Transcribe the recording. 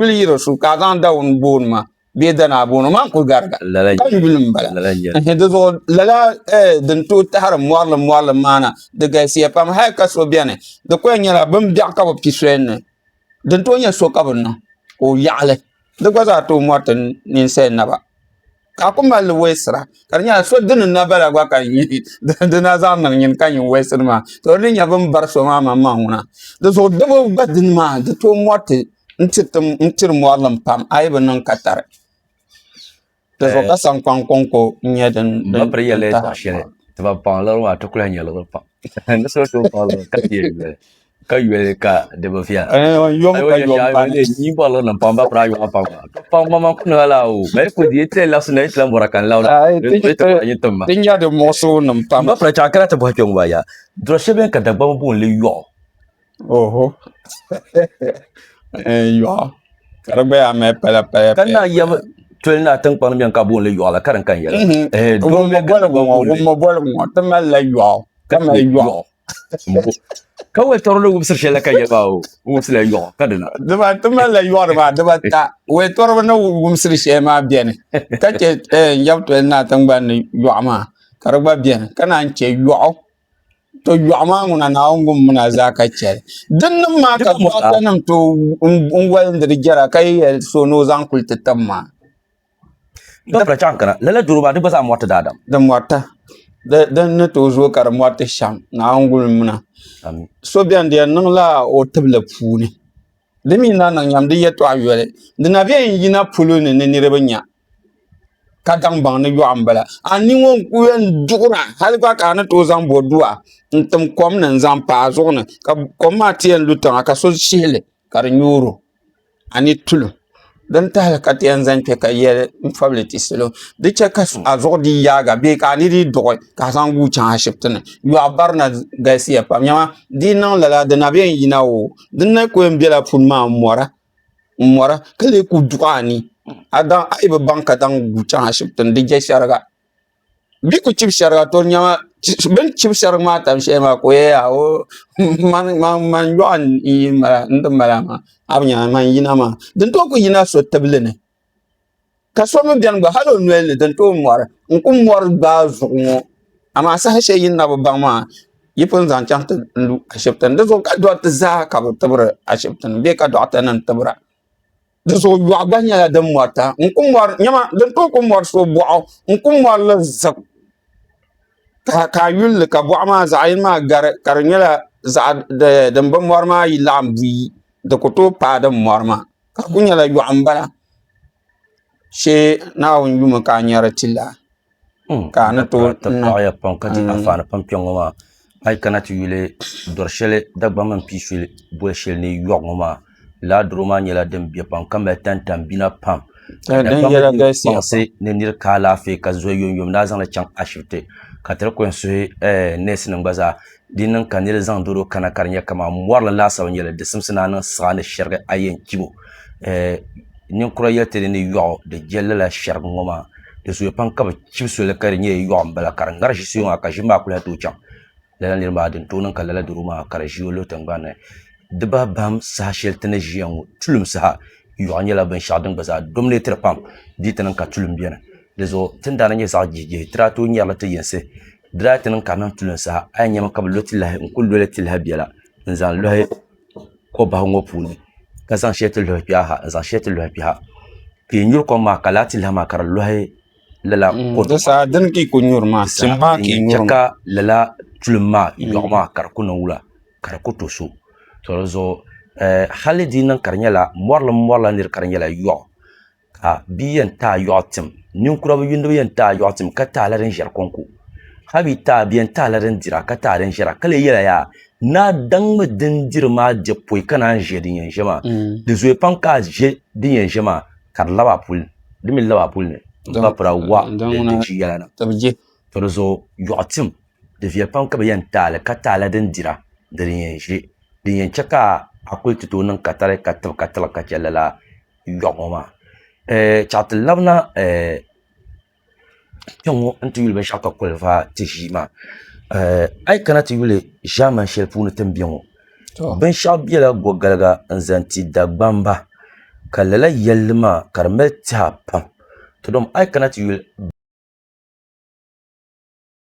Yuli yiri su ka a zaŋ Dawuni booni ma bee Danaa booni o ma n-kuli gariga ka n yuli m-bala. Di zuɣu lala din tooi tahiri mɔrilim mɔrilim maa na di galisiya pam hali ka so beni di kuli yɛn nyɛla bin biɛɣu ka bɛ pi soli ni din tooi nyɛ so ka bɛ niŋ ka o yaɣili di gba zaa tooi mɔriti ninsal naba. Ka a ku mali li weesira ka di nyɛla so dini na bala gba ka di na zaŋ niŋ nyini ka nyin weesiri maa to di ni nyɛ bin bari so maa maŋmaŋ ŋuna di zuɣu dibu gba dini maa di tooi mɔriti n tiri mɔrilim pam a yi bi niŋ katari di zuɣu ka sankpaŋ kɔŋko n nyɛ din M ba piri yɛlila yɛltɔɣa shɛli ti ba paŋ liɣiri maa ti ku lahi nya liɣiri pam ni so tooi paŋ liɣiri ka ti yɛn yoli ka yoli ka di bi viɛla yom ka yom pani yi bɔri liɣiri nim pam ba piri a yoma pam maa to paŋ ma man ku niŋ la o ma yi ku di ti labisi na yi ti lahi bɔra ka n labina di ti bɔra nyin tim ma ti nya di muɣisigu nim pam m ba piri chaɣ kana ti bɔhi kpɛ ŋɔ maa yaa dɔri shɛli beni ka Dagbamba booni li yɔɣu Oho yɔɣu ka di gba yaa mali pala pala ka naan yab toli naa tiŋkpaŋ ni bɛni ka booni li yɔɣu la ka din ka n yɛla wumma boligu ŋɔ wumma boligu ŋɔ ti malila yɔɣu ka mali yɔɣu ka wali tɔri ni wumsiri shɛli la ka yɛli maa o wumsila yɔɣu ka dina diba ti malila yɔɣu maa dibata wali tɔriba ni wumsiri shɛli maa bɛni ka chɛ n yab toli naa tingbani ni yɔɣu maa ka di gba bɛni ka naan chɛ yɔɣu To yɔɣu maa ŋuna Naawuni ŋun mini a zaa ka chɛli. Dinnim maa ka dɔɣitanim tooi n wolindi di jɛra ka yi yɛli so ni o zaŋ kuli ti tim maa. Dɔkta chaŋ kana, lala doro maa di gba zaa mɔriti daadam. Di mɔrita. Din ni tooi zooi ka di mɔriti shɛm Naawuni guli mina. So beni di yɛn niŋla o tibili puuni. Di mi na niŋ nyam di yɛtɔɣa yoli. Di na bɛ yɛn yina polo ni ni niriba nya. ka daŋ baŋ ni yɔɣu n-bala. A ni ŋɔ n-ku yɛn duɣira hali gba ka a ni tooi zaŋ bɔdua n-tim kom ni n-zaŋ pa a zuɣu ni ka kom maa ti yɛn lu tiŋa ka so shihi li ka di nyoor o a ni tulim. Din tahili ka ti yɛn zaŋ kpe ka yɛli n-fabili ti salo di chɛ ka a zuɣu dii yaaga bee ka a ni dii duɣi ka a zaŋ guui chaŋ ashibiti ni. Yɔɣu barina galisiya pam nyama di yi niŋ lala di na bɛ yɛn yina oo din na ku yɛn bela puni maa m-mɔra. n mɔra ka lee ku duɣi a ni a daŋ a yi bi baŋ ka daŋ guui chaŋ ashibiti ni di je shɛriga bɛ ku chibi shɛriga to nyama bɛ ni chibi shɛriga maa tam shɛli maa ka o yɛli yaa o man yɔɣu n yi mala n di mala maa a bi nya man yina maa din tooi ku yina so tibili ni Ka so mi beni gba hali o noli ni din tooi mɔri n-ku mɔri gbaai zuɣu ŋɔ amaa saha shɛli yi ni na bi baŋ maa yi pun zaŋ chaŋ ti lu ashibiti ni di zuɣu ka dɔriti zaa ka bɛ tibiri ashibiti ni bee ka dɔɣita nim tibira di zuɣu yɔɣu gba nyɛla din mɔrita n-ku mɔri nyama din tooi ku mɔri so bɔɣu n-ku mɔri li zib ka a yuli li ka bɔɣu maa zaɣ yini maa gari ka di nyɛla zaɣ din bi mɔri maa yi laɣim buyi di ku tooi paai din mɔri maa ka di ku nyɛla yɔɣu n-bala shee Naawuni yumi ka a nyari ti la ka a ni tooi Ti paɣiya pam ka di anfaani pam kpɛŋ ŋɔ maa a yi kana ti yuli dɔri shɛli Dagbaŋ mini pii shɛli boli shɛli ni yɔɣu ŋɔ maa lala dɔro maa nyɛla din be pam ka mali tantambiina pam ka Din yɛla galisiya pam. kpaŋsi ni niri ka alaafee ka zooi yomyom ni a zaŋli chaŋ ashibiti ka ti di ku yɛn suhi neesi nim gba zaa Di niŋ ka niri zaŋ doro kana ka di nyɛ kamani mɔrili laasabu n-nyɛ li di simsi ni a niŋ siɣa ni shɛrigi a yɛn chibo ninkura yɛli ti ni yɔɣu di je lala shɛrigu ŋɔ maa di zooya pam ka bɛ chibi soli ka di nyɛla yɔɣu m-bala ka di ŋari ʒi suyo maa ka ʒim maa kuli tooi chaŋ lala niri maa din tooi niŋ ka lala doro maa ka di ʒi o luhi tiŋgbani ni di bahi bahim saha shɛli ti ni ʒiya ŋɔ tulim saha yɔɣu nyɛla binshɛɣu din gba zaa dominɛtiri pam di yi ti niŋ ka tulim beni di zuɣu ti ni daa na nyɛ zaɣ jihijihi ti daa tooi nyarili ti yinsi Di daa ti niŋ ka di niŋ tulim saha a yɛn nyami ka bi lo tilahi n ku loli tilahi biɛla n zaŋ lohi ko bahi ŋɔ puuni ka zaŋ shɛli ti lohi kpɛha n zaŋ shɛli ti lohi kpɛha ka yi nyuri kom maa ka laa tilahi maa ka di lohi lala ko Di saha dini ka yi ku nyuri maa tim maa ka yi nyuri maa ka lala tulim maa yoɣu maa ka di ku niŋ wula ka di ku to so to di zuɣu hali di niŋ ka di nyɛla mɔrili mɔrila niri ka di nyɛla yoɣu Ka bia yɛn taai yɔɣu tim ninkura bi yindi bi yɛn taai yɔɣu tim ka taala din ʒɛri konko hali bi taai bi yɛn taala din dira ka taai din ʒɛra ka lee yɛla yaa naa daŋmi din diri maa di pɔi ka naan ʒɛ din yɛn ʒɛ maa di zooi pam ka a ʒɛ din yɛn ʒɛ maa ka di labi a puli di mi labi a puli ni n pa pira wa di chi yɛla na to di zuɣu yɔɣu tim di viɛli pam ka bi yɛn taali ka taala din dira di din yɛn ʒɛ din yɛn chɛ ka a kuli ti tooi niŋ katari ka tibi ka tiligi ka chɛ lala yɔɣu ŋɔ maa chaɣ ti labina kpɛŋ ŋɔ nti yuli binshɛɣu ka koliva ti ʒii maa a yi kana ti yuli ʒaamani shɛli puuni ti ni be ŋɔ binshɛɣu bela gɔgaliga n-zaŋ ti Dagbamba. Ka lala yɛlli maa ka di mali tɛha pam. To dom a yi kana ti yuli.